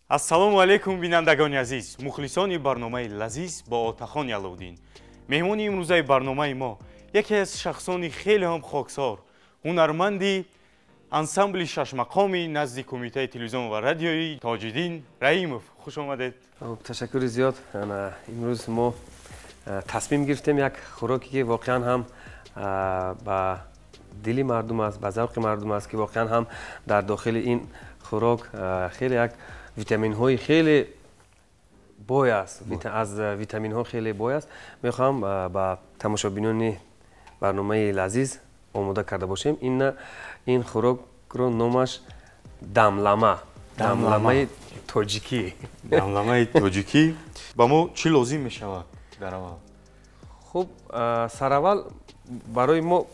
Ассалому алайкум, бинандагони азиз, мухлисони барномаи лазиз бо Отахони Аловуддин. Меҳмони имрӯзаи барномаи мо яке аз шахсони хеле ҳам хоксор, ҳунарманди ансамбли шашмақоми назди Кумитаи телевизион ва радиои Тоҷиддин Раимов. Хуш омадед. Ташаккури зиёд. Имрӯз мо тасмим гирифтем як хӯроке ки воқеан ҳам ба дили мардум аст, ба завқи мардум аст, ки воқеан ҳам дар дохили ин хӯрок хеле як витаминҳои хеле бой аст, аз витаминҳо хеле бой аст. Мехоҳам ба тамошобинони барномаи лазиз омода карда бошем. Ин хӯрокро номаш дамлама, дамламаи тоҷикӣ. Дамламаи тоҷикӣ. Ба мо чӣ лозим мешавад дар аввал? Хуб, сараввал барои мо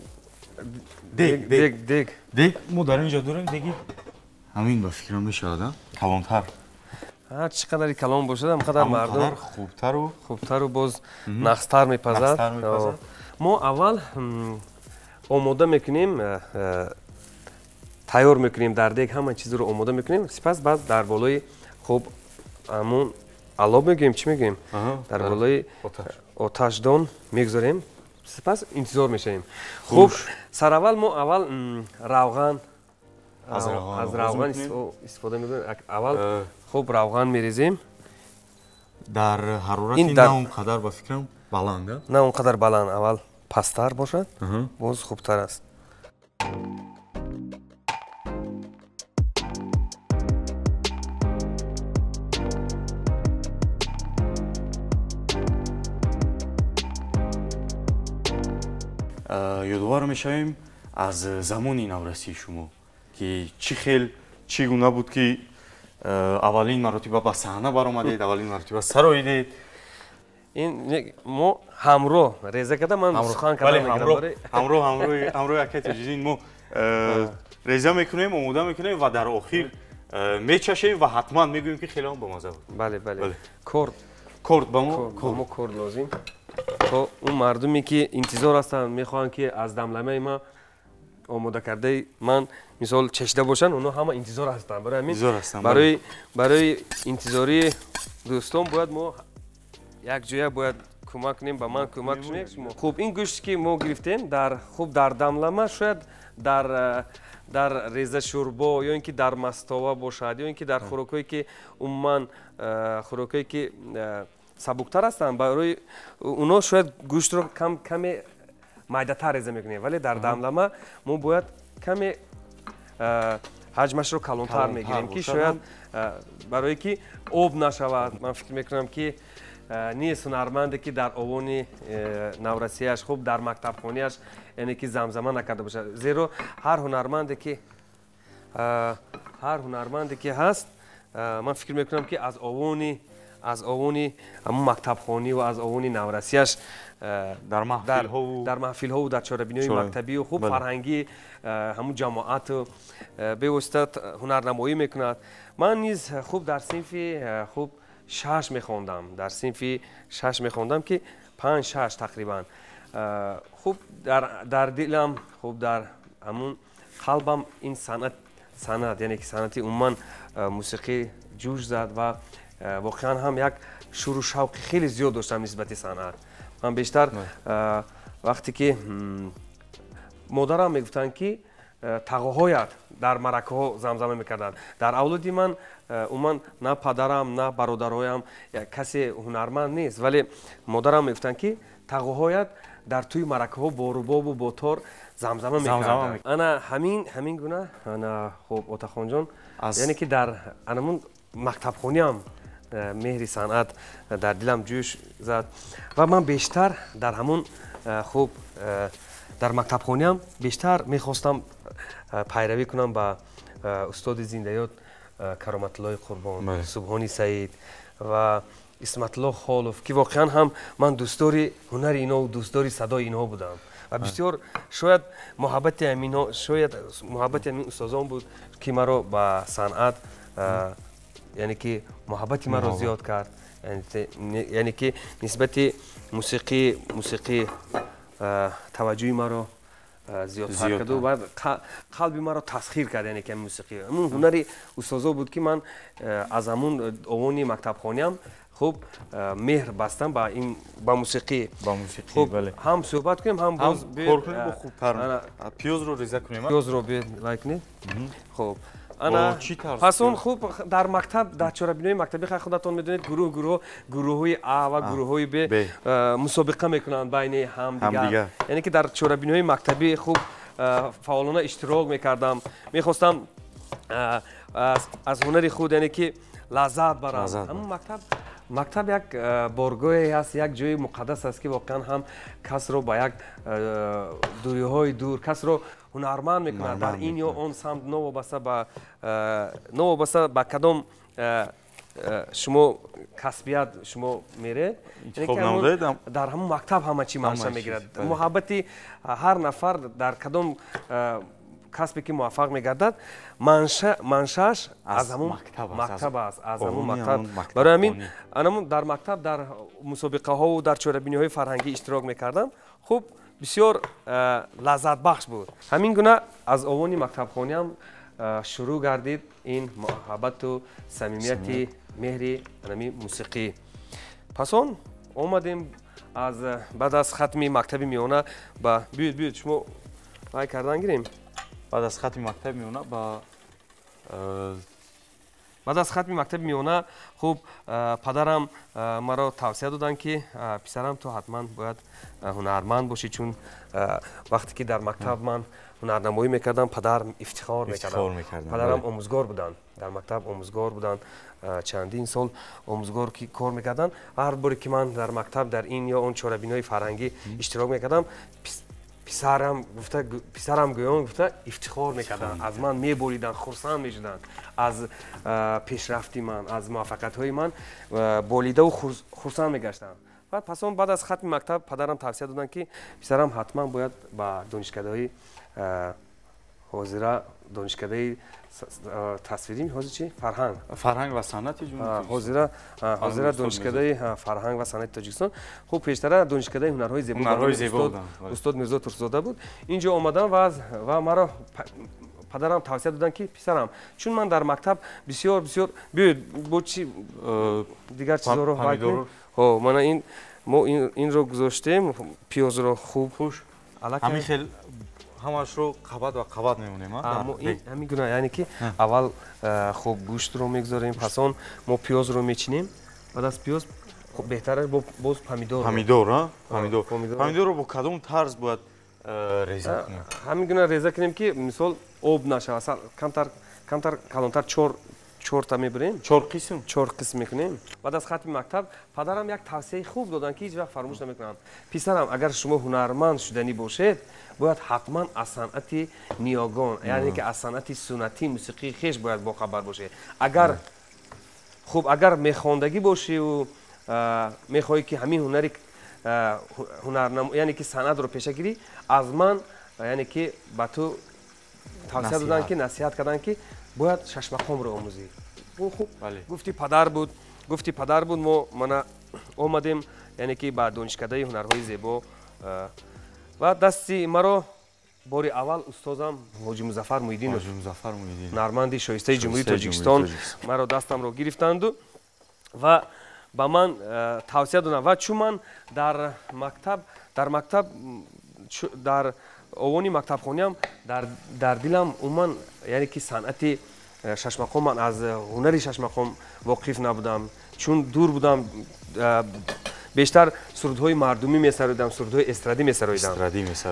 дег, дег, дег. Дег мо дар ин ҷо дорем, деги ҳамин ба фикрам мешавад, калонтар. Чӣ қадари калон бошад, ҳам қадар мардум хубтару хубтару боз нағзтар мепазад. Мо аввал омода мекунем, тайёр мекунем дар дег, ҳама чизро омода мекунем. Сипас баъд дар болои хуб ҳамун алоб мегӯем, чӣ мегӯем, дар болои оташдон мегузорем, сипас интизор мешавем. Хуб, сараввал мо аввал равған, аз равған истифода мекунем. Аввал хуб равған мерезем. Дар ҳарорати на он қадар ба фикрам баланд, на он қадар баланд, аввал пасттар бошад, боз хубтар аст. Ёдовар мешавем аз замони наврасии шумо, ки чӣ хел, чӣ гуна буд, ки аввалин маротиба ба саҳна баромадед, аввалин маротиба сароидед? Ин мо ҳамроҳ реза карда, ман сухан карда мегирам. Ҳамроҳ ҳамроҳи акай Тоҷиддин мо реза мекунем, омода мекунем ва дар охир мечашем ва ҳатман мегӯем, ки хеле ҳам бомазза буд. Бале, бале. Корд. Корд ба мо? Мо корд лозим. То он мардуме ки интизор ҳастанд, мехоҳанд ки аз дамламаи ма омода кардаи ман мисол чашида бошанд, онҳо ҳама интизор ҳастанд. Барои ҳамин барои интизории дӯстон бояд мо якҷоя бояд кӯмак кунем, ба ман кӯмак кунед. Хуб, ин гӯште ки мо гирифтем дар хуб дар дамлама шояд дар реза шӯрбо ё ин ки дар мастова бошад, ё ин ки дар хӯрокҳое ки умуман хӯрокҳое ки сабуктар ҳастанд, барои онҳо шояд гӯштро каме майдатар реза мекунем, вале дар дамлама мо бояд каме ҳаҷмашро калонтар мегирем, ки шояд барое ки об нашавад. Ман фикр мекунам, ки нест ҳунарманде ки дар овони наврасияш, хуб дар мактабхонияш, яъне ки замзама накарда бошад. Зеро ҳар ҳунарманде ки ҳаст, ман фикр мекунам, ки аз овони ҳамун мактабхонӣ ва аз овони наврасияш дар маҳфилҳову дар чорабиниҳои мактабию хуб фарҳангӣ ҳамун ҷамоату бевосита ҳунарнамоӣ мекунад. Ман низ хуб дар синфи хуб шаш мехондам, дар синфи шаш мехондам, ки 5-6 тақрибан. Хуб дар дилам, хуб дар ҳамун қалбам ин санъат, яъне ки санъати умуман мусиқӣ ҷӯш зад ва воқеан ҳам як шуру шавқи хеле зиёд доштам нисбати санъат. Ман бештар вақте ки модарам мегуфтанд, ки тағоҳоят дар маракаҳо замзама мекарданд. Дар авлоди ман умуман на падарам, на бародароям касе ҳунарманд нест, вале модарам мегуфтанд, ки тағоҳоят дар тӯи маракаҳо бо рубобу бо тор замзама мекарданд. Ана ҳамин гуна, ана хуб Отахонҷон, яъне ки дар анамун мактабхониам меҳри санъат дар дилам ҷӯш зад ва ман бештар дар ҳамун хуб дар мактабхониам бештар мехостам пайравӣ кунам ба устоди зиндаёд Кароматуллои Қурбон, Субҳони Саид ва Исматулло Холов, ки воқеан ҳам ман дӯстдори ҳунари инҳо, дӯстдори садои инҳо будам ва бисёр шояд муҳаббати ҳаминҳо, шояд муҳаббати ҳамин устозон буд, ки маро ба санъат, яъне ки муҳаббати маро зиёд кард, яъне ки нисбати мусиқӣ таваҷҷӯҳи маро зиёдтар кард ва қалби маро тасхир кард, яъне ки мусиқӣ ҳамун ҳунари устозо буд, ки ман аз ҳамун овони мактабхониам хуб меҳр бастам ба ин, ба мусиқӣ. Ба мусиқӣ, бале. Ҳам суҳбат кунем, ҳам боз кор кунем, хубтар. Пиёзро реза кунем. Пиёзро лай кунед. Хуб, ана пас он хуб дар мактаб, дар чорабинои мактабӣ, хай худатон медонед, гурӯҳ гурӯҳ, гурӯҳҳои а ва гурӯҳҳои б мусобиқа мекунанд байни ҳамдигар. Яъне ки дар чорабинои мактабӣ хуб фаъолона иштирок мекардам, мехостам аз ҳунари худ, яъне ки лаззат барам. Ҳамун мактаб як боргоҳе аст, як ҷои муқаддас аст, ки воқеан ҳам касро ба як дуриҳои дур, касро ҳунарманд мекунад дар ин ё он самт, новобаста ба кадом шумо касбият шумо меред, дар ҳамун мактаб ҳама чӣ манша мегирад. Муҳаббати ҳар нафар дар кадом касбе ки муваффақ мегардад, маншааш аз ҳамун мактаб аст, аз ҳамун мактаб. Барои ҳамин анамун дар мактаб дар мусобиқаҳову дар чорабиниҳои фарҳангӣ иштирок мекардам. Хуб, бисёр лаззатбахш буд. Ҳамин гуна аз овони мактабхониам шурӯъ гардид ин муҳаббату самимияти меҳри анами мусиқӣ. Пас он омадем аз баъд аз хатми мактаби миёна ба биёед, биёед, шумо вай кардан гирем. Баъд аз хатми мактаби миёна ба Баъд аз хатми мактаби миёна хуб падарам маро тавсия доданд, ки писарам, ту ҳатман бояд ҳунарманд бошӣ, чун вақте ки дар мактаб ман ҳунарнамоӣ мекардам, падар ифтихор мекардам. Падарам омӯзгор буданд, дар мактаб омӯзгор буданд, чандин сол омӯзгор ки кор мекарданд. Ҳар боре ки ман дар мактаб дар ин ё он чорабиниҳои фарҳангӣ иштирок мекардам, писарам гуфта, писарам гӯён гуфта ифтихор мекарданд, аз ман меболиданд, хурсанд мешуданд аз пешрафти ман, аз муваффақиятҳои ман болидаву хурсанд мегаштанд. Ва пас он баъд аз хатми мактаб падарам тавсия доданд, ки писарам, ҳатман бояд ба донишкадаҳои ҳозира, донишкадаи тасвирӣ, ҳозир чи, фарҳанг фарҳанг ва санъати. Ҳозира донишкадаи фарҳанг ва санъати Тоҷикистон, хуб, пештара донишкадаи ҳунарҳои зебо устод Мирзо Турсунзода буд. Инҷо омадам ва маро падарам тавсия доданд, ки писарам, чун ман дар мактаб бисёр бисёр, биёед, бо чи дигар чизҳоро. Ҳо, мана ин мо инро гузоштем, пиёзро. Хуб, хуш, ҳамин хел ҳамашро қабат ва қабат мемонем. Ҳамин гуна, яъне ки аввал хуб гӯштро мегузорем, пас он мо пиёзро мечинем, баъд аз пиёз беҳтараш боз помидор. Помидор, помидор, помидорро бо кадом тарз бояд реза кунем? Ҳамин гуна реза кунем, ки мисол об нашавад, камтар камтар калонтар, чор чорта мебирем. Чор қисм. Чор қисм мекунем. Баъд аз хатми мактаб падарам як тавсияи хуб доданд, ки ҳеҷ вақт фаромӯш намекунам: писарам, агар шумо ҳунарманд шуданӣ бошед, бояд ҳатман аз санъати ниёгон, яъне ки аз санъати суннатии мусиқии хеш бояд бохабар бошед. Агар хуб, агар мехондагӣ бошиву мехоҳӣ, ки ҳамин ҳунари яъне ки санъатро пеша гирӣ, аз ман, яъне ки ба ту тавсия доданд, ки насиҳат карданд, ки бояд шашмақомро омӯзӣ. Хуб, гуфти падар буд, гуфти падар буд. Мо мана омадем, яъне ки ба донишкадаи ҳунарҳои зебо ва дасти маро бори аввал устозам Ҳоҷи Музаффар Муҳиддинов, ҳунарманди шоистаи Ҷумҳурии Тоҷикистон, маро дастамро гирифтанду ва ба ман тавсия доданд. Ва чун ман дар мактаб, дар овони мактабхониам дар дилам умуман, яъне ки санъати шашмақом, ман аз ҳунари шашмақом воқиф набудам, чун дур будам, бештар сурудҳои мардумӣ месароидам, сурудҳои эстрадӣ месароидам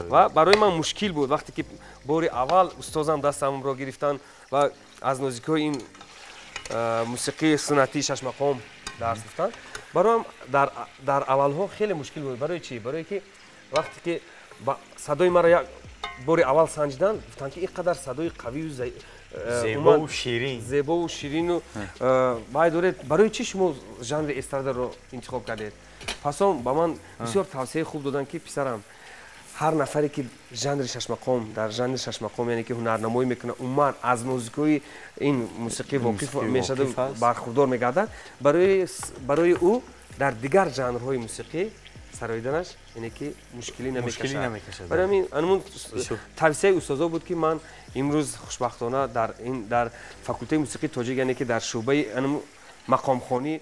ва барои ман мушкил буд. Вақте ки бори аввал устозам дастамро гирифтанд ва аз нозикиҳои ин мусиқии суннатии шашмақом дарс гуфтанд, бароям дар аввалҳо хеле мушкил буд. Барои чӣ? Барое ки вақте ки садои маро як бори аввал санҷиданд, гуфтанд, ки ин қадар садои қавию зебову ширин, зебову ширину бай доред, барои чӣ шумо жанри эстрадаро интихоб кардед? Пас он ба ман бисёр тавсияи хуб доданд, ки писарам, ҳар нафаре ки жанри шашмақом, дар жанри шашмақом, яъне ки ҳунарнамоӣ мекунад, умуман аз нозикиҳои ин мусиқӣ воқиф мешаду бархурдор мегардад, барои ӯ дар дигар жанрҳои мусиқӣ Сароиданаш яъне ки мушкилӣ намекашад. Барои ҳамин анмун тавсияи устозо буд, ки ман имрӯз хушбахтона дар факултаи мусиқии тоҷик, яъне ки дар шӯъбаи мақомхонӣ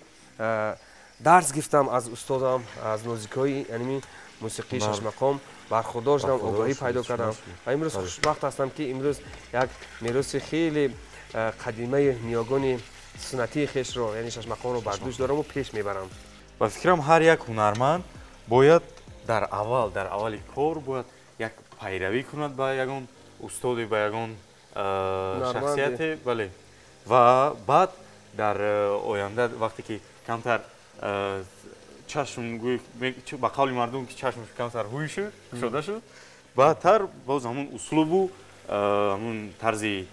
дарс гирифтам аз устодам, аз нозикиҳои анми мусиқии шашмақом бархурдор шудам, огоҳӣ пайдо кардам ва имрӯз хушбахт ҳастам, ки имрӯз як мероси хеле қадимаи ниёгони суннатии хешро, яъне шашмақомро бар дӯш дорам ва пеш мебарам. Ба фикрам, ҳар як ҳунарманд бояд дар аввали кор бояд як пайравӣ кунад ба ягон устоде, ба ягон шахсияте, бале, ва баъд дар оянда вақте ки камтар чашм, ба қавли мардум, ки чашмаш камтар ҳуй шуд, кушода шуд, баъдтар боз ҳамун услубу ҳамун тарзи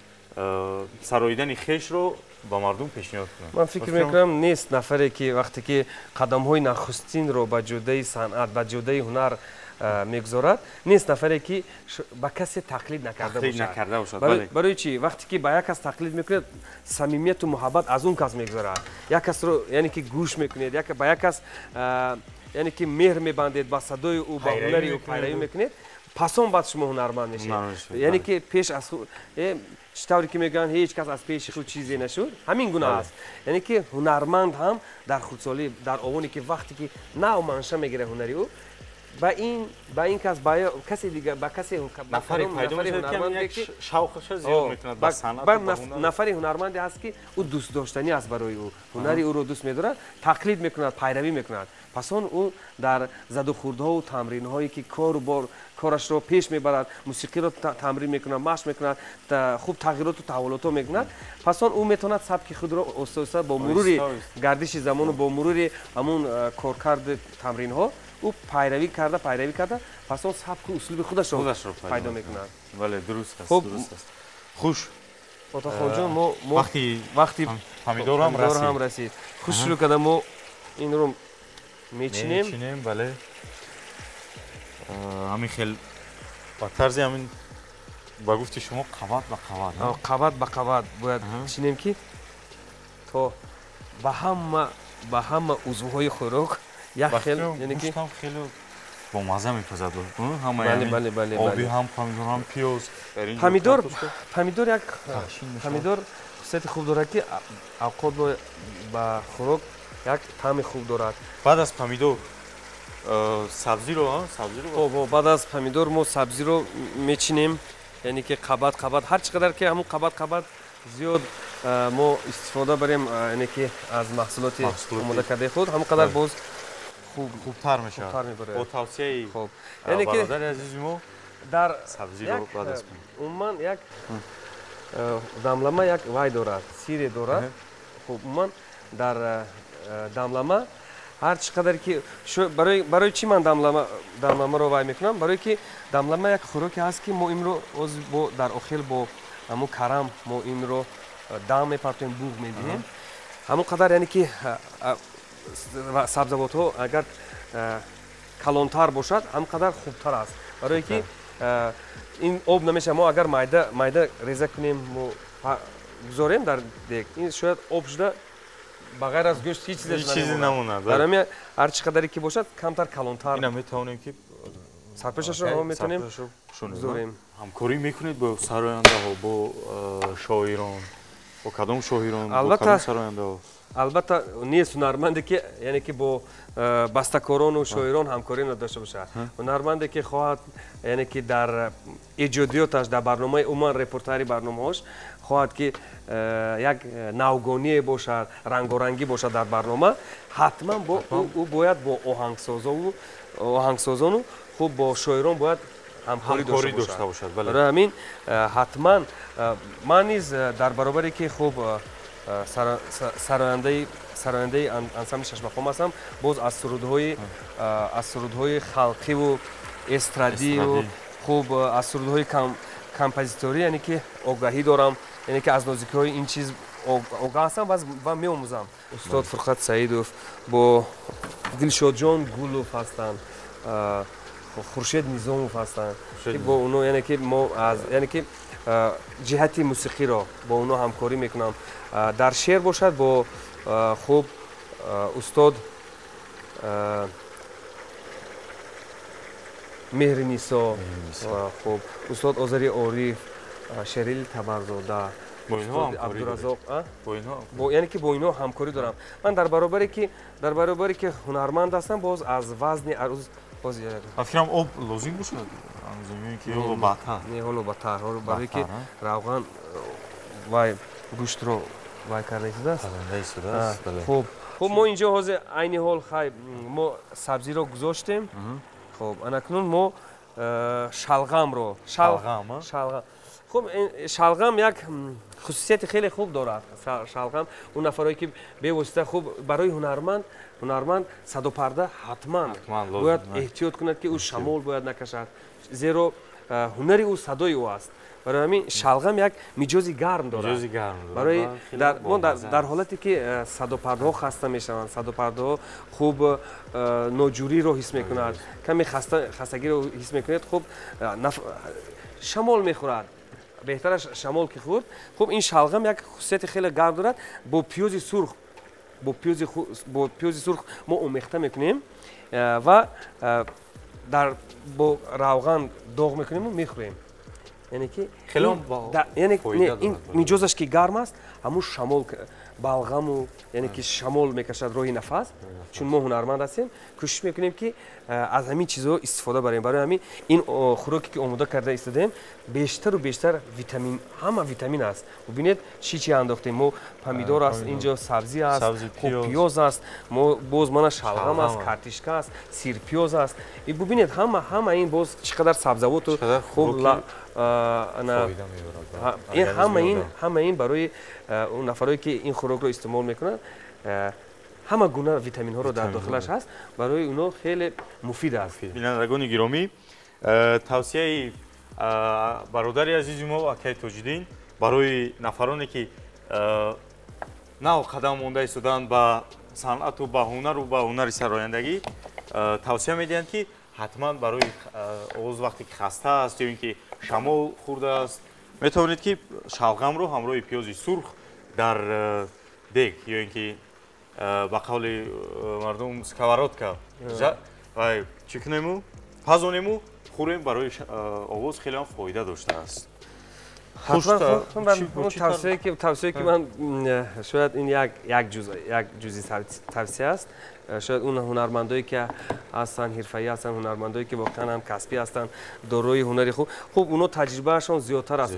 сароидани хешро ба мардум пешниҳод кунад. Ман фикр мекунам, нест нафаре, ки вақте ки қадамҳои нахустинро ба ҷодаи санъат, ба ҷодаи ҳунар мегузорад, нест нафаре, ки ба касе тақлид накарда бошад. Барои чӣ? Вақте ки ба як кас тақлид мекунед, самимияту муҳаббат аз он кас мегузорад. Як касро, яъне ки, гӯш мекунед, ба як кас, яъне ки, меҳр мебандед ба садои ӯ, ба ҳунари ӯ, пайравӣ мекунед, пас он баъд шумо ҳунарманд мешавед. Яъне ки пеш аз, чӣ тавре ки мегӯянд, ҳеҷ кас аз пеши худ чизе нашуд, ҳамин гуна аст. Яъне ки ҳунарманд ҳам дар хурдсолӣ, дар овоне ки вақте ки нав манша мегирад ҳунари ӯ, ба ин кас, ба касе дигар, ба касе нафаре пайдо мешавад, ки шавқаша зиёд мекунад ба санъат. Нафари ҳунарманде ҳаст, ки ӯ дӯстдоштанӣ аст барои ӯ, ҳунари ӯро дӯст медорад, тақлид мекунад, пайравӣ мекунад. Пас он ӯ дар задухӯрдҳову тамринҳое ки кору бор корашро пеш мебарад, мусиқиро тамрин мекунад, машқ мекунад, хуб тағйироту таҳаввулотҳо мекунад, пас он ӯ метавонад сабки худро оста оста бо мурури гардиши замону бо мурури ҳамун коркарди тамринҳо ӯ пайравӣ карда, пайравӣ карда, пас он сабку услуби худашро пайдо мекунад. Бале, дуруст аст, дуруст аст. Хуш, Отахонҷон, мо вақти помидорам расид. Хуш, шурӯъ карда мо инро мечинем. Мечинем, бале, ҳамин хел ба тарзи ҳамин, ба гуфти шумо, қабат ба қабат. Қабат ба қабат бояд чинем, ки то ба ҳама узвҳои хӯрок як хел, яъне ки гӯштам хеле бомазза мепазад. Бале, бале, бале. Оби ҳам помидор, ҳам пиёз. Помидор як помидор хусусияти хуб дорад, ки авқот ба хӯрок як таъми хуб дорад. Баъд аз помидор сабзиро, сабзиро? Хоб, баъд аз помидор мо сабзиро мечинем, яъне ки қабат қабат, ҳар чӣ қадар ки ҳамун қабат қабат зиёд мо истифода барем, яъне ки аз маҳсулоти омода кардаи худ, ҳамон қадар боз хубтар мешавад. Бо тавсияи бародари азизи мо дар сабзиро баъд аз умуман як дамлама як вай дорад, сире дорад. Хуб, умуман дар дамлама ҳар чӣ қадар ки, барои чӣ ман дамламаро вай мекунам? Барое ки дамлама як хӯроке ҳаст, ки мо инро дар охир бо ҳамун карам мо инро дам мепартоем, буғ медиҳем. Ҳамон қадар, яъне ки, сабзавотҳо агар калонтар бошад, ҳамон қадар хубтар аст, барое ки ин об намешавад. Мо агар майда майда реза кунем, мо гузорем дар дег, ин шояд об шуда, ба ғайр аз гӯшт ҳеҷ чизе намонад. Барои ҳамин ҳар чӣ қадаре ки бошад, камтар, калонтар. Ина метавонем ки сарпӯшашро мо метавонем гузорем. Ҳамкорӣ мекунед бо сарояндаҳо, бо шоирон, бо кадом шоирон, бо кадом сарояндаҳо? Албатта, нест ҳунарманде ки, яъне ки, бо бастакорону шоирон ҳамкорӣ надошта бошад. Ҳунарманде ки хоҳад, яъне ки, дар эҷодиёташ, дар барномаи умуман репертуари барномаҳош хоҳад, ки як навгоние бошад, рангорангӣ бошад дар барнома, ҳатман ӯ бояд бо оҳангсозону хуб бо шоирон бояд ҳамкорӣ дошта бошад. Барои ҳамин ҳатман ман низ дар баробаре ки хуб сарояндаи ансамбли шашмақом ҳастам, боз аз сурудҳои халқиву эстрадию хуб аз сурудҳои композиторӣ, яъне ки, огаҳӣ дорам, яъне ки аз нозикиҳои ин чиз огаҳ ҳастам ва меомӯзам. Устод Фурқат Саидов, бо Дилшодҷон Гулов ҳастанд, Хуршед Низомов ҳастанд, ки бо оно, яъне ки, мо аз, яъне ки, ҷиҳати мусиқиро бо оно ҳамкорӣ мекунам. Дар шеър бошад, бо хуб устод Меҳринисо, хуб, устод Озари Ориф, Шерили Табарзода, Абдуразоқ, яъне ки бо инҳо ҳамкорӣ дорам. Ман дар баробаре ки ҳунарманд ҳастам, боз аз вазни аруз боз фикрам об лозим бошад, ки ҳоло баъдтар. Не, ҳоло баъдтар, ҳоло барое ки равған вай гӯштро вай карда истодааст. Хуб, хуб, мо инҷо ҳозир айни ҳол хай мо сабзиро гузоштем. Хуб, анакнун мо шалғамро, шалғам. Хуб, шалғам як хусусияти хеле хуб дорад. Шалғам он нафарое ки бевосита хуб барои ҳунарманд садопарда ҳатман бояд эҳтиёт кунад, ки ӯ шамол бояд накашад, зеро ҳунари ӯ садои ӯ аст. Барои ҳамин шалғам як миҷози гарм дорад. Барои мо дар ҳолате ки садопардаҳо хаста мешаванд, садопардаҳо хуб ноҷӯриро ҳис мекунад, каме хастагиро ҳис мекунад, хуб шамол мехӯрад. Беҳтараш шамол ки хӯрд. Хуб, ин шалғам як хусусияти хеле гарм дорад. Бо пиёзи сурх, бо пиёзи сурх мо омехта мекунем ва бо равған доғ мекунему мехӯрем. Яъне ки ин миҷозаш ки гарм аст, ҳамун шамол балғаму, яъне ки шамол мекашад роҳи нафас. Чун мо ҳунарманд ҳастем, кӯшиш мекунем ки аз ҳамин чизҳо истифода барем. Барои ҳамин ин хӯроке ки омода карда истодаем, бештару бештар витамин, ҳама витамин аст. Бубинед чӣ чи андохтем мо: помидор аст, инҷо сабзӣ аст, хуб пиёз аст, мо боз мана шалғам аст, картишка аст, сирпиёз аст. Бубинед ҳама ин боз чӣ қадар сабзавоту хуб ҳама ин барои он нафарое ки ин хӯрокро истеъмол мекунанд, ҳама гуна витаминҳоро дар дохилаш ҳаст, барои онҳо хеле муфид аст. Бинандагони гиромӣ, тавсияи бародари азизи мо акаи Тоҷиддин барои нафароне ки нав қадам монда истоданд ба санъату ба ҳунару ба ҳунари сарояндагӣ, тавсия медиҳанд ки ҳатман барои овоз вақте ки хаста аст ё ин ки шамол хӯрдааст, метавонед ки шалғамро ҳамроҳи пиёзи сурх дар дег ё ин ки ба қавли мардум сковородка чӣ кунему, пазонему, хӯрем, барои овоз хеле ҳам фоида доштааст. Тавсияе ки ман шояд ин як ҷузъи тавсия аст. Шояд он ҳунармандое ки ҳастанд, ҳирфаӣ ҳастанд, ҳунармандое ки воқеан ҳам касбӣ ҳастанд, дорои ҳунари хуб, хуб онҳо таҷрибаашон зиёдтар аст.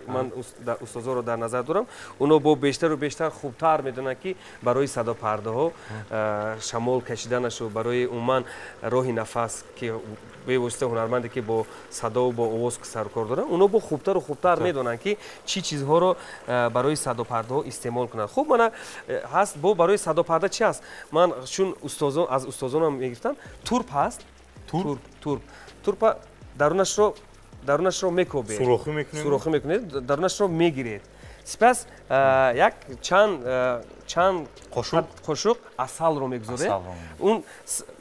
Ман устозоро дар назар дорам, онҳо бо бештару бештар хубтар медонанд ки барои садопардаҳо шамол кашиданашу, барои умуман роҳи нафас, ки бевосита ҳунарманде ки бо садову бо овоз сарукор доранд, онҳо бо хубтару хубтар медонанд ки чӣ чизҳоро барои садопардаҳо истеъмол кунанд. Хуб, мана ҳаст бо барои садопарда чи аст? Ман чун аз устозонам мегирифтам, турп ҳаст, турпа дарунашро мекобед, сурохӣ мекунед, дарунашро мегиред. Сипас як чанд қошуқ асалро мегузоред.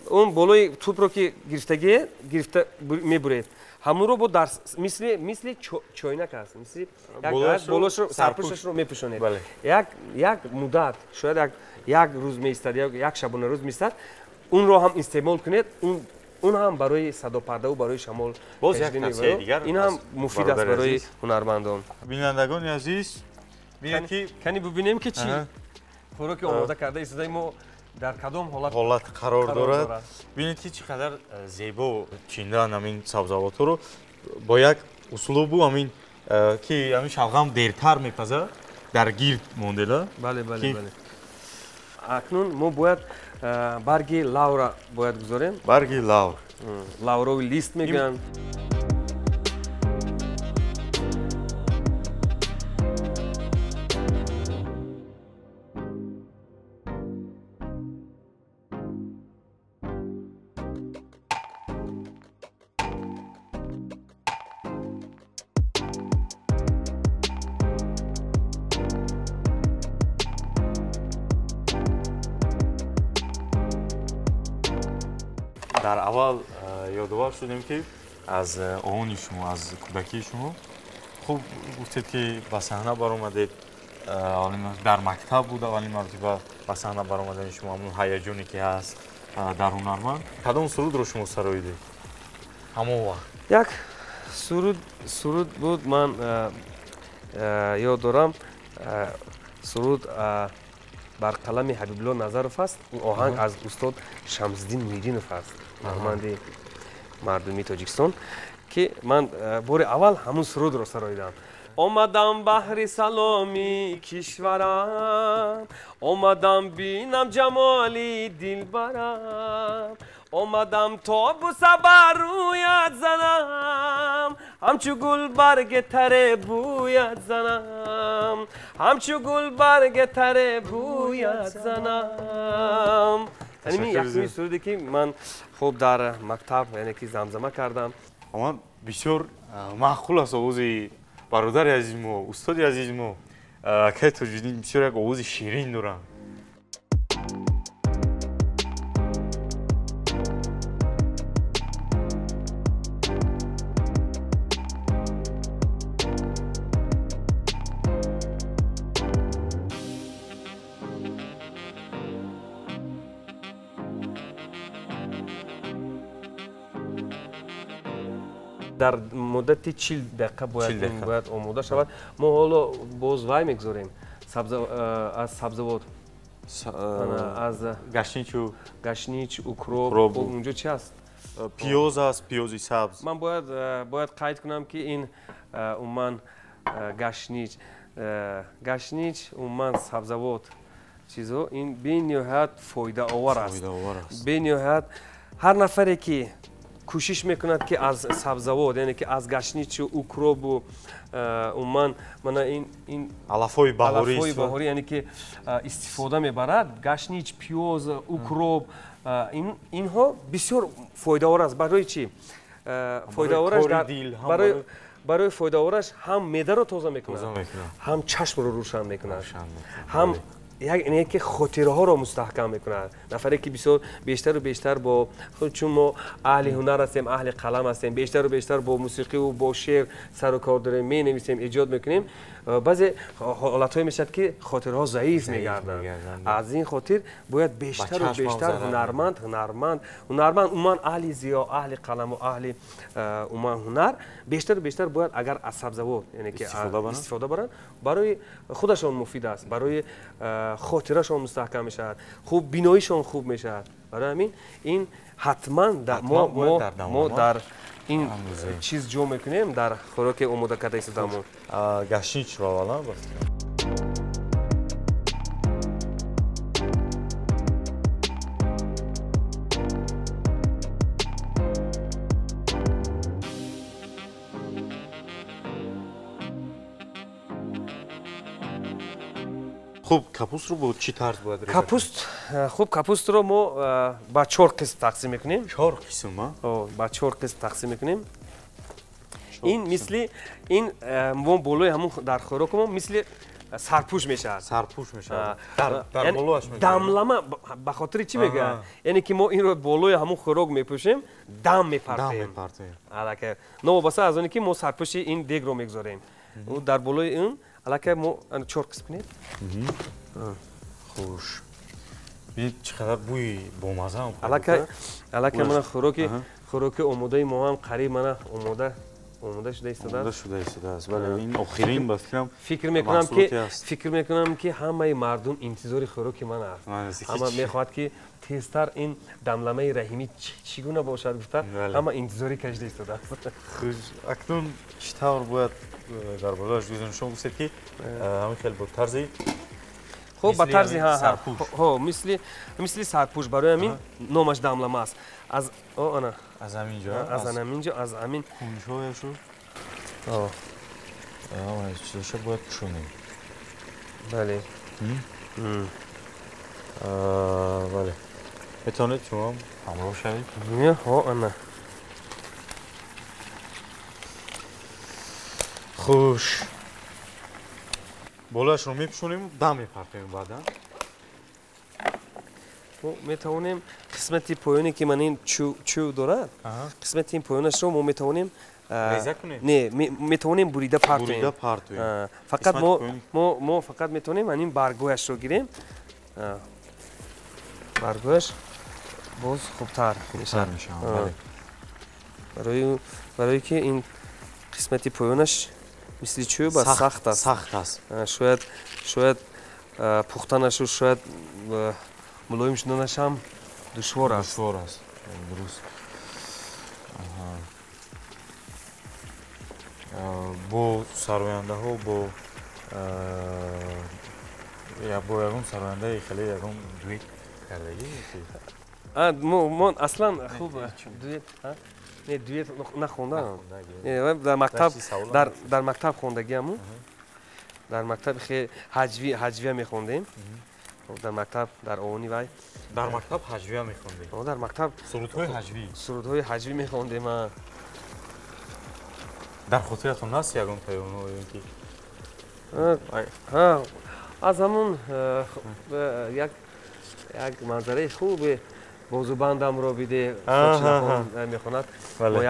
Он болои турпро ки гирифтагие гирифта мебуред, ҳамонро бо дар мисли чойнак аст, мисли болошро сарпӯшашро мепӯшонед. Як муддат, шояд як рӯз меистад, як шабона рӯз меистад, онро ҳам истеъмол кунед. Он ҳам барои садопардаву барои шамол, боз як тавсияи дигар, ин ҳам муфид аст барои ҳунармандон. Бинандагони азиз, бинед ки кани бубинем ки чӣ хӯроки омода карда истодаи мо дар кадом ҳолат қарор дорад. Бинед ки чӣ қадар зебо чиндаанд ҳамин сабзавотҳоро бо як услубу ҳамин ки ҳамин шалғам дертар мепазад, дар гирд мондела. Бале, бале, бале. Акнун мо бояд барги лавра бояд гузорем. Барги лавр, лавровый лист мегӯянд. Дар аввал ёдовар шудем ки аз овони шумо, аз кӯдакии шумо хуб гуфтед ки ба саҳна баромадед, дар мактаб буд аввалин маротиба ба саҳна баромадани шумо, ҳамун ҳаяҷоне ки ҳаст дар ҳунарманд. Кадом сурудро шумо сароидед? Ҳамон вақт як суруд буд, ман ёд дорам, суруд бар қалами Ҳабибулло Назаров аст. Ин оҳанг аз устод Шамсиддин Муҳиддинов аст, ҳунарманди мардумии Тоҷикистон, ки ман бори аввал ҳамун сурудро сароидам. Омадам баҳри саломи кишварам, омадам бинам ҷамоли дилбарам, омадам то буса бар рӯят занам, ҳамчу гулбарге таре бӯяд занам, ҳамчу гулбарге таре бӯяд занам. Яъне якуми суруде ки ман хуб дар мактаб, яъне ки замзама кардам. Аммо бисёр маъқул аст овози бародари азизи мо, устоди азизи мо, акаи Тоҷиддин бисёр як овози ширин доранд. Дар муддати 40 дақиқа бояд омода шавад. Мо ҳоло боз вай мегузорем аз сабзавот, аз гашнич, укроп. Унҷо чи аст? Пиёз аст, пиёзи сабз. Ман бояд қайд кунам, ки ин умуман гашнич, умуман сабзавот чизо ин бениҳоят фоидаовар аст. Бениҳоят ҳар нафаре ки кӯшиш мекунад, ки аз сабзавот, яъне ки аз гашничу укробу умуман мана ин алафҳои баҳорӣ, яъне ки истифода мебарад, гашнич, пиёз, укроп, инҳо бисёр фоидаовар аст. Барои чӣ? Фоидаовараш барои фоидаовараш ҳам меъдаро тоза мекунад, ҳам чашмро рӯшан мекунад, ҳам яъне ки хотираҳоро мустаҳкам мекунад. Нафаре ки бисёр бештару бештар бо худ, чун мо аҳли ҳунар ҳастем, аҳли қалам ҳастем, бештару бештар бо мусиқиву бо шеър сару кор дорем, менависем, эҷод мекунем, баъзе ҳолатҳое мешавад, ки хотираҳо заиф мегарданд. Аз ин хотир бояд бештару бештар ҳунарманд, умуман аҳли зиё, аҳли қаламу аҳли умуман ҳунар бештару бештар бояд агар аз сабзавот, яъне ки истифода баранд, барои худашон муфид аст, барои хотирашон мустаҳкам мешавад, хуб биноишон хуб мешавад. Барои ҳамин ин ҳатман мо дар ин чиз ҷо мекунем дар хӯроке омода карда истодаамон. Гашничро аввалан хуб, капустро бо чӣ тарз бояд реза? Капуст, хуб, капустро мо ба 4 қисм тақсим мекунем. 4 қисм, а? Ба 4 қисм тақсим мекунем. Ин мисли ин мо болои ҳамун дар хӯрокамон мисли сарпӯш мешавад. Сарпӯш мешавад. Дар болоаш мегузорем. Дамлама ба хотири чӣ мегӯяд? Яъне ки мо инро болои ҳамун хӯрок мепӯшем, дам мепартоем. Дам мепартоем. Аллакай новобаста аз оне ки мо сарпӯши ин дегро мегузорем. Дар болои ин аллакай мо 4 қисм кунем. Хуш. Бинед чӣ қадар бӯи бомаза. Аллакай мана хӯроки омодаи мо ҳам қариб мана омода шуда истодааст. Омода шуда истодааст. Бале, ин охирин ба фикрам фикр мекунам, ки ҳамаи мардум интизори хӯроки ман аст. Ҳама мехоҳад, ки тезтар ин дамламаи Раҳимӣ чӣ гуна бошад гуфта, ҳама интизорӣ кашида истодааст. Хуш, акнун чӣ тавр бояд дар болояш гузорем? Шумо гуфтед, ки ҳамин хел бо тарзи хуб, ба тарзи мисли сарпӯш. Барои ҳамин номаш дамлама аст. Аз ана аз ҳамин ҷо, аз ҳамин ҷо, аз ҳамин кунҷҳояшу чизоша бояд пӯшонем. Бале. Бале, метавонед шумо ҳамроҳ шавед. Ана хуш, болояшро мепӯшонем, дам мепартоем. Баъдан мо метавонем қисмати поёне ки ман ин чӯ дорад, қисмати ин поёнашро мо метавонем реза кунем? Не, метавонем бурида партоем. Бурида партоем. Фақат мо фақат метавонем ҳамин баргояшро гирем. Баргояш боз хубтар мешавад. Бале. Барои ки ин қисмати поёнаш мисли чӯб аст, сахт аст. Сахт аст. Шояд пухтанашу шояд мулоим шуданаш ҳам душвор аст. Душвор аст. Дуруст. Бо сарояндаҳо, бо ягон сарояндаи хеле ягон дуэт кардагӣ? Мо аслан хуб дуэт не, дуэт нахондам. Дар мактаб хондагиаму, дар мактаб ҳаҷвия мехондем. Дар мактаб, дар овони вай. Дар мактаб ҳаҷвия мехондем? Дар мактаб сурудҳои ҳаҷвӣ. Сурудҳои ҳаҷвӣ мехондем. Дар хотиратон ҳаст ягон паёмҳо ё ки? Аз ҳамон як манзараи хубе бозубандамро биде мехонад. Мо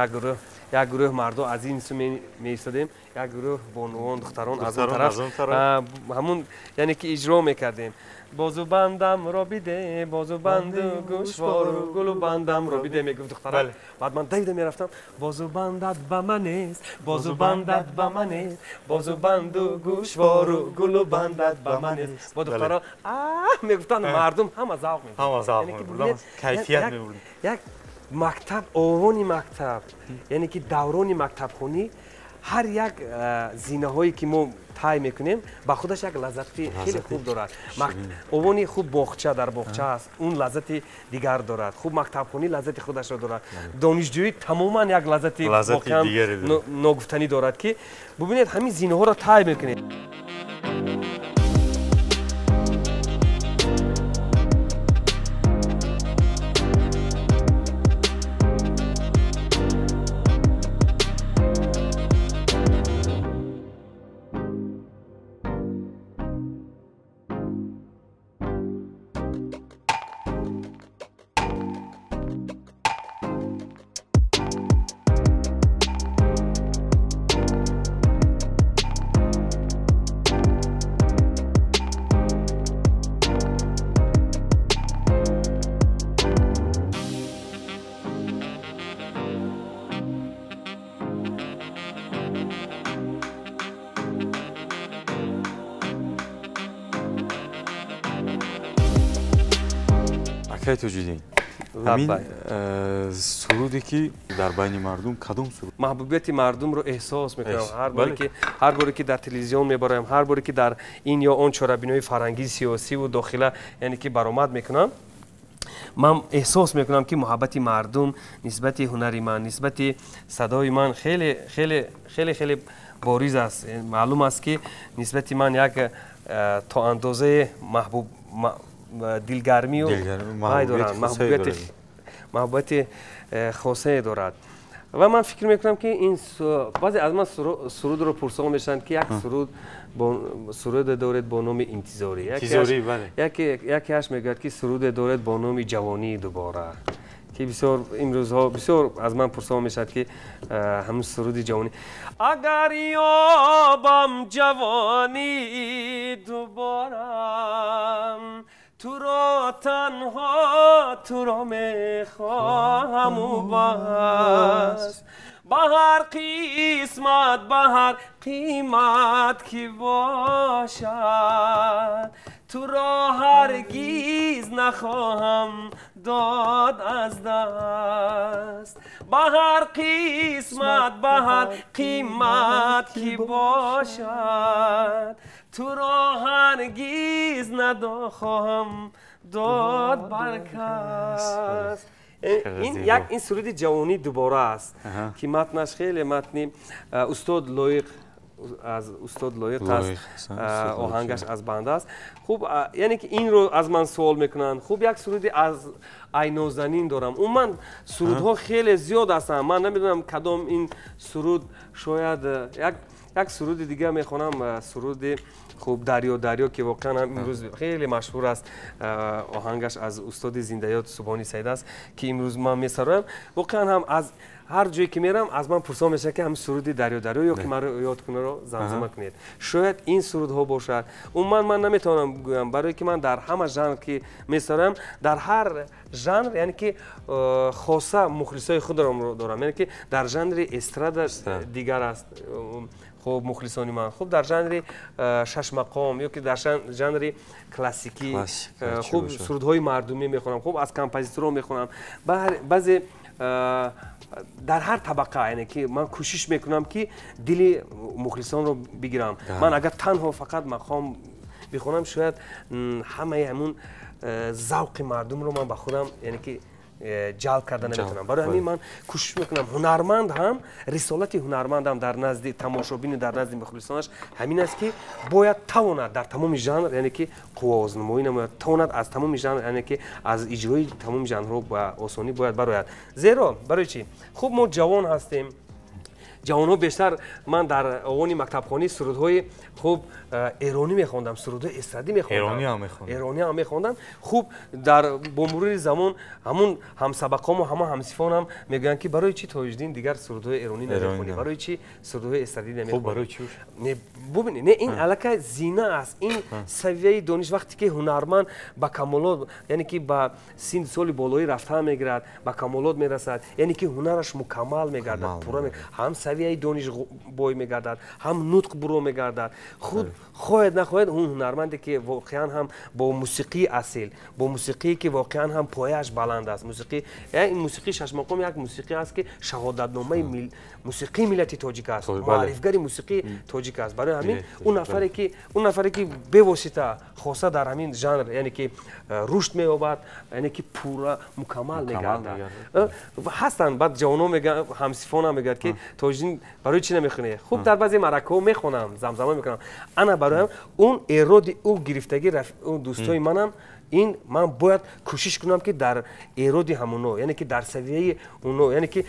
як гурӯҳ мардо аз ин су меистодем, як гурӯҳ бонувон, духтарон аз он тараф, ҳамун яъне ки иҷро мекардем. Бозубандамро биде, бозубанду гӯшвору гулубандамро биде, мегуфт духтарак. Баъд ман давида мерафтам, бозубандат ба манест, бозубандат ба манест, бозубанду гӯшвору гулубандат ба манест. Бо духтаро мегуфтанд, мардум ҳама завқ мебурд. Ҳама завқ мебурд, кайфият мебурд. Як мактаб, овони мактаб, яъне ки даврони мактабхонӣ, ҳар як зинаҳое ки мо тай мекунем, ба худаш як лаззати хеле хуб дорад. Овони хуб боғча дар боғча аст, он лаззати дигар дорад. Хуб мактабхонӣ лаззати худашро дорад. Донишҷӯӣ тамоман як лаззати воқеан ногуфтанӣ дорад, ки бубинед, ҳамин зинаҳоро тай мекунед. Акай Тоҷиддин, ҳамин суруде ки дар байни мардум, кадом суруд? Маҳбубияти мардумро эҳсос мекунам. Ҳар боре ки дар телевизион мебароям, ҳар боре ки дар ин ё он чорабиниҳои фарҳангӣ, сиёсиву дохила, яъне ки баромад мекунам, ман эҳсос мекунам, ки муҳаббати мардум нисбати ҳунари ман, нисбати садои ман хеле хеле хеле хеле бориз аст. Маълум аст, ки нисбати ман як то андозаи маҳбуб дилгармию вай доранд, маҳбубияти хосае дорад. Ва ман фикр мекунам, ки ин баъзе аз ман сурудро пурсон мешаванд, ки як суруде доред бо номи интизорӣ, якеаш мегӯяд, ки суруде доред бо номи ҷавонии дубора, ки бисёр имрӯзҳо бисёр аз ман пурсон мешавад, ки ҳамун суруди ҷавонӣ. Агар ёбам ҷавонии дуборам, туро танҳо туро мехоҳаму бас, ба ҳар қисмат, ба ҳар қимат ки бошад, туро ҳаргиз нахоҳам дод аз даст. Ба ҳар қисмат, ба ҳар қимат ки бошад, туро ҳаргиз надохоҳам дод бар кас. Ин суруди ҷавонӣ дубора аст, ки матнаш хеле матни устод Лоиқ, аз устод Лоиқ аст, оҳангаш аз банда аст. Хуб, яъне ки инро аз ман суол мекунанд. Хуб, як суруди аз Айнозанин дорам. Умуман сурудҳо хеле зиёд ҳастанд. Ман намедонам кадом ин суруд, шояд як суруди дигар мехонам, суруди хуб Дарё Дарё, ки воқеан ҳам имрӯз хеле машҳур аст. Оҳангаш аз устоди зиндаёд Субҳони Саид аст, ки имрӯз ман месароям. Воқеан ҳам аз Ҳар ҷое ки мерам, аз ман пурсон мешавад, ки ҳамин суруди дарё дарё ё ки маро ёд кунаро замзама кунед. Шояд ин сурудҳо бошад. Умуман ман наметавонам гӯям, барое ки ман дар ҳама жанр ки месароям, дар ҳар жанр, яъне ки хоса мухлисои худро дорам. Яъне ки дар жанри эстрада дигар аст хуб мухлисони ман, хуб дар жанри шашмақом ё ки дар жанри классикӣ хуб сурудҳои мардумӣ мехонам, хуб аз композиторҳо мехонам. Баъзе дар ҳар табақа, яъне ки ман кӯшиш мекунам, ки дили мухлисонро бигирам. Ман агар танҳо фақат мақом бихонам, шояд ҳамаи ҳамун завқи мардумро ман ба худам, яъне ки ҷалб карда наметавонам. Барои ҳамин ман кӯшиш мекунам. Ҳунарманд ҳам, рисолати ҳунарманд ҳам дар назди тамошобину дар назди мухлисонаш ҳамин аст, ки бояд тавонад дар тамоми жанр, яъне ки қувваознамоӣ намояд, тавонад аз тамоми жанр, яъне ки аз иҷрои тамоми жанрҳо ба осонӣ бояд барояд. Зеро барои чӣ? Хуб, мо ҷавон ҳастем. Ҷавонҳо бештар, ман дар овони мактабхонӣ сурудҳои хуб эронӣ мехондам, сурудҳои эстрадӣ мехондам, эронӣ ҳам мехондам. Хуб, дар бо мурури замон ҳамун ҳамсабақому ҳама ҳамсифонам мегӯянд, ки барои чӣ, Тоҷиддин, дигар сурудҳои эронӣ намехонӣ, барои чӣ сурудҳои эстрадӣ намехонӣ? Бубинед, не, ин аллакай зина аст, ин савияи дониш. Вақте ки ҳунарманд ба камолот, яъне ки ба синну соли болоӣ рафтан мегирад, ба камолот мерасад, яъне ки ҳунараш мукаммал мегардад, пурра ҳам савияи дониш бой мегардад, ҳам нутқ буро мегардад. Худ хоҳед нахоҳед, он ҳунарманде ки воқеан ҳам бо мусиқии асил, бо мусиқие ки воқеан ҳам пояаш баланд аст, мусиқӣ, ин мусиқии шашмақом як мусиқӣ аст, ки шаҳодатномаи мусиқии миллати тоҷик аст, муаррифгари мусиқии тоҷик аст. Барои ҳамин он нафаре ки бевосита хоса дар ҳамин жанр, яъне ки рушд меёбад, яъне ки пурра мукаммал мегардад. Ҳастанд баъд ҷавонҳо мегӯянд, ҳамсифонам мегӯяд, ки Тоҷиддин, барои чӣ намехонӣ? Хуб, дар баъзе маъракаҳо мехонам, замзама мекунам. Ана бароям он эроди ӯ гирифтагӣ, дӯстои манам, ин ман бояд кӯшиш кунам, ки дар эроди ҳамуно, яъне ки дар савияи уно, яъне ки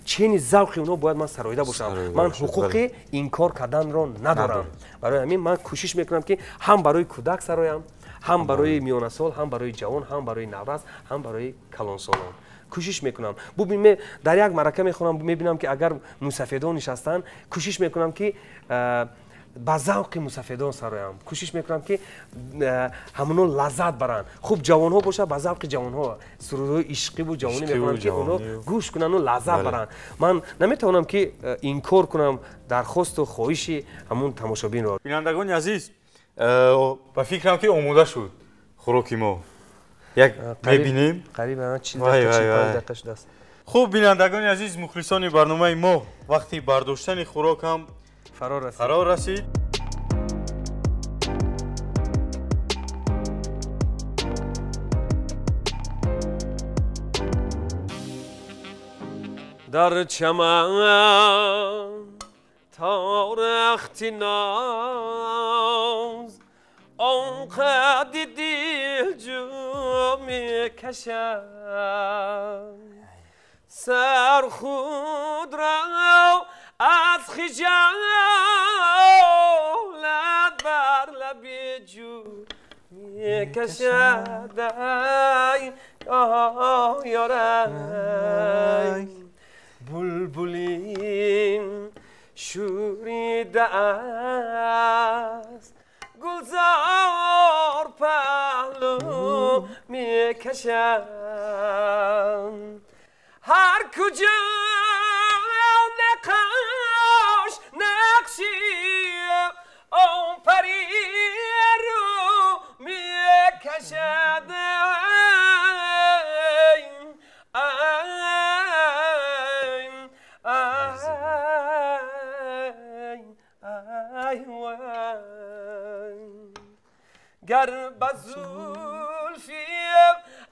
чени завқи уно бояд ман сароида бошам. Ман ҳуқуқи инкор карданро надорам. Барои ҳамин ман кӯшиш мекунам, ки ҳам барои кӯдак сароям, ҳам барои миёнасол, ҳам барои ҷавон, ҳам барои наврас, ҳам барои калонсолон кӯшиш мекунам. Бубин, дар як маърака мехонам, мебинам, ки агар мусафедон нишастанд, кӯшиш мекунам, ки ба завқи мусафедон сароям, кӯшиш мекунам, ки ҳамоно лаззат баранд. Хуб, ҷавонҳо бошад, ба завқи ҷавонҳо сурудҳои ишқиву ҷавонӣ мехонам, ки онҳо гӯш кунанду лаззат баранд. Ман наметавонам, ки инкор кунам дархосту хоҳиши ҳамун тамошобинро. Бинандагони азиз, ба фикрам, ки омода шуд хӯроки мо. Як мебинем. Қариб 40 дақиқа шудааст. Хуб, бинандагони азиз, мухлисони барномаи мо, вақти бардоштани хӯрок ҳам фаро расид. Дар чаман تا رختی ناز آنقدر دلجو میکشم، سر خود را از خجالت بر لب جو میکشد. ای یارای بلبلین شوریده است، گلزار پهلو میکشم. هر کجا نقاش نقشی آن پری رو میکشد. ای ای ای گر به زلفی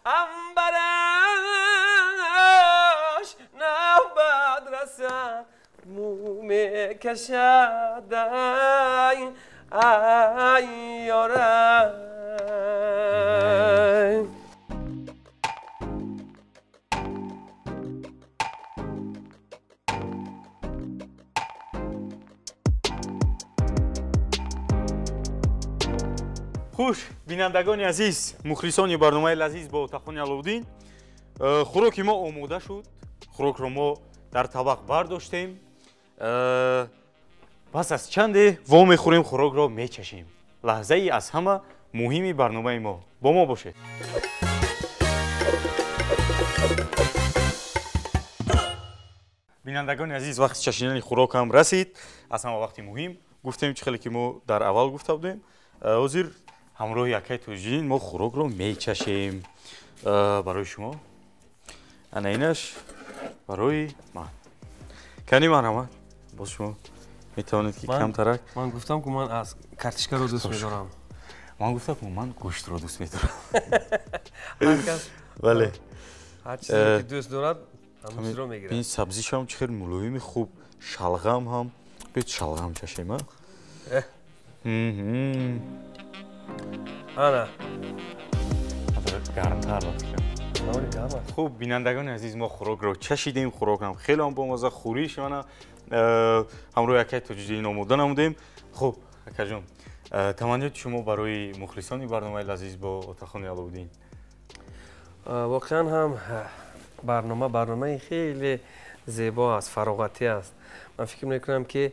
عنبرش نوبت رسد مو میکشد. ای ای یارم. Хуш, бинандагони азиз, мухлисони барномаи лазиз бо Отахони Аловуддин, хӯроки мо омода шуд. Хӯрокро мо дар табақ бардоштем. Пас аз чанде во мехӯрем, хӯрокро мечашем. Лаҳзаи аз ҳама муҳими барномаи мо. Бо мо бошед. Бинандагони азиз, вақти чашидани хӯрок ҳам расид. Аз ҳама вақти муҳим гуфтем, чӣ хеле ки мо дар аввал гуфта будем. Ҳозир ҳамроҳи акаи Тоҷиддин мо хӯрокро мечашем. Барои шумо ана инаш, барои ман. Кани марҳамат, боз шумо метавонед ки камтарак. Ман гуфтам, ки ман аз картишкаро дӯст медорам. Ман гуфтам, ки ман гӯштро дӯст медорам. Бале, ҳар чизе ки дӯст дорад, ҳамон чизро мегирад. Ин сабзишам чӣ хел мулоими хуб, шалғам ҳам. Биёед шалғам чашем, а? Ана. Гармтар ба фикрам. Хуб, бинандагони азиз, мо хӯрокро чашидем. Хӯрокам хеле ҳам бомаза, хӯриш мана ҳамроҳи акаи Тоҷиддин омода намудем. Хуб, акаҷон, таманниёти шумо барои мухлисони барномаи лазиз бо Отахони Аловуддин? Воқеан ҳам барнома барномаи хеле зебо аст, фароғатӣ аст. Ман фикр мекунам, ки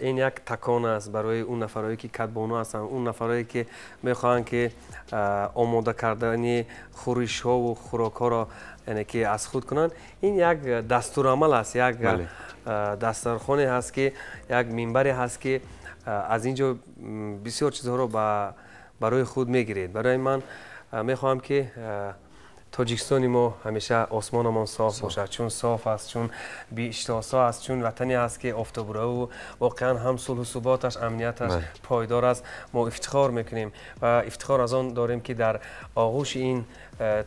ин як такон аст барои он нафарое, ки кадбону ҳастанд, он нафарое, ки мехоҳанд, ки омода кардани хӯришҳову хӯрокҳоро, яъне ки аз худ кунанд. Ин як дастурамал аст, як дастархоне ҳаст, ки як минбаре ҳаст, ки аз ин ҷо бисёр чизҳоро барои худ мегиред. Барои ман мехоҳам, ки Тоҷикистони мо ҳамеша осмонамон соф бошад, чун соф аст, чун биҳиштосо аст, чун ватане аст, ки офтобрӯю воқеан ҳам сулҳу суботаш, амнияташ пойдор аст. Мо ифтихор мекунем ва ифтихор аз он дорем, ки дар оғӯши ин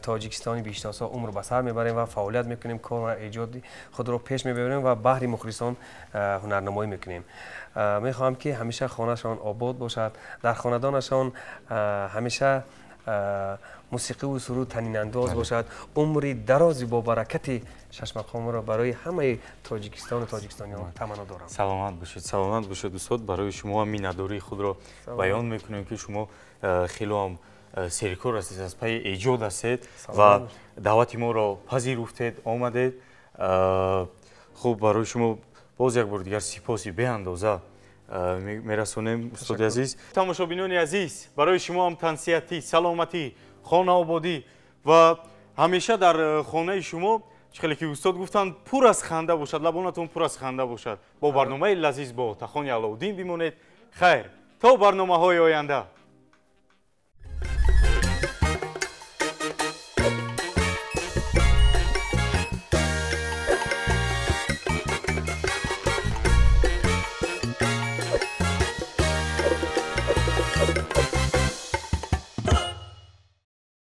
Тоҷикистони биҳиштосо умр ба сар мебарем ва фаъолият мекунем, кор ва эҷоди худро пеш мебарем ва баҳри мухлисон ҳунарнамоӣ мекунем. Мехоҳам, ки ҳамеша хонашон обод бошад, дар хонадонашон ҳамеша мусиқиву суруд танинандоз бошад. Умри дарози бобаракати шашмақомро барои ҳамаи Тоҷикистону тоҷикистониён таманно дорам. Саломат бошед, саломат бошед, устод. Барои шумо ҳам миннатдории худро баён мекунем, ки шумо хело ҳам серкор ҳастед, аз пайи эҷод ҳастед ва даъвати моро пазируфтед, омадед. Хуб, барои шумо боз як бори дигар сипоси беандоза мерасонем, устоди азиз. Тамошобинони азиз, барои шумо ҳам тансиҳатӣ, саломатӣ, хонаободӣ ва ҳамеша дар хонаи шумо, чӣ хеле ки устод гуфтанд, пур аз ханда бошад, лабонатон пур аз ханда бошад. Бо барномаи лазиз бо Отахони Аловуддин бимонед. Хайр, то барномаҳои оянда.